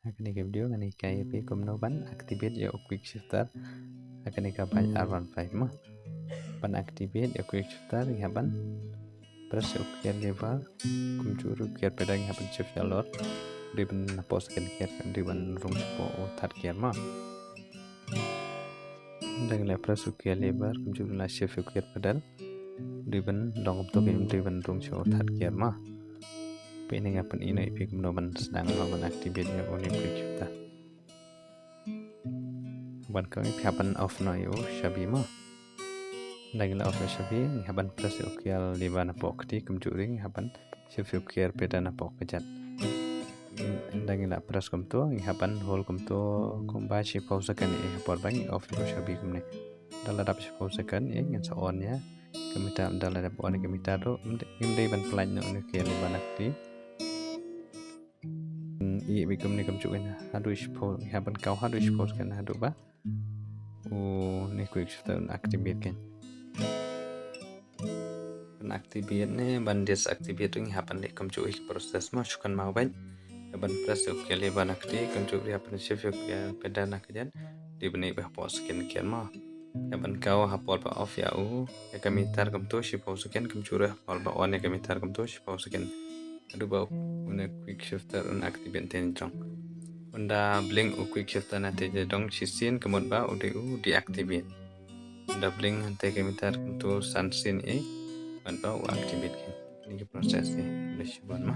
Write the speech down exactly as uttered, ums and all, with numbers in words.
Ha kane ka video ngan hikai ïa phi kumno ban activate ïa u quick shifter ha kane ka bike R one five mo. Ban activate ïa u quick shifter ngi hap ban press ïa u gear lever, kumjuh ruh gear pedal ngi hap ban shift ïa lor. Dei ban na poh second gear, dei ban rung shapoh u third gear mo. Ynda ngi la press u gear lever, kumjuh ruh la shift u gear pedal. Dei ban long kumto, dei ban rung sha u third gear mo. Peit, ngi hap ban ïohi phi kumno ban sdang mo ban activate ïa une u quick shifter. Ban kawei phi hap ban off noh ïa u shabi mo. Ynda ngi la off ïa u shabi, ngi hap ban press ïa u gear lever na poh kti, kumjuh ruh ngi hap ban shift ïa u gear pedal na poh kjat. Ynda ngi la press kumto, ngi hap ban hold kumto kumba shiphew second ïa ha por ba ngi off ïa u shabi kumne. Ynda la dap shiphew second ïa ngin sa on ïa ka meter, ynda la dap on ïa ka meter ruh ngim dei ban pynlait noh une u gear lever na kti. Ïa phi kumne kumjuh kane haduh shiphew, ngi hap ban kaw haduh shiphew second haduh ba une u quick shifter un activate kane. Ban activate ne ban deactivate ngi hap ban leh kumjuh hi ka process mo, shu kynmaw beit. Ïa ban press ïa u gear lever na kti, kumjuh ruh ïa ban shift ïa u gear pedal na kjat, dei ban ïa ba hapoh second gear mo. Ïa ban kaw ha por ba off ïa u, ïa ka meter kumto shiphew second, kumjuh ruh ha por ba on ïa ka meter kumto shiphew second. Haduh ba une u quick shifter un activate te jrong. Ynda blink u quick shifter na te jrong shisien ka mut ba u dei u deactivate. Ynda blink hangta ka meter kumto san sien ïa, ka mut ba u activate kane. Kane ka process hi, khublei shibun mo.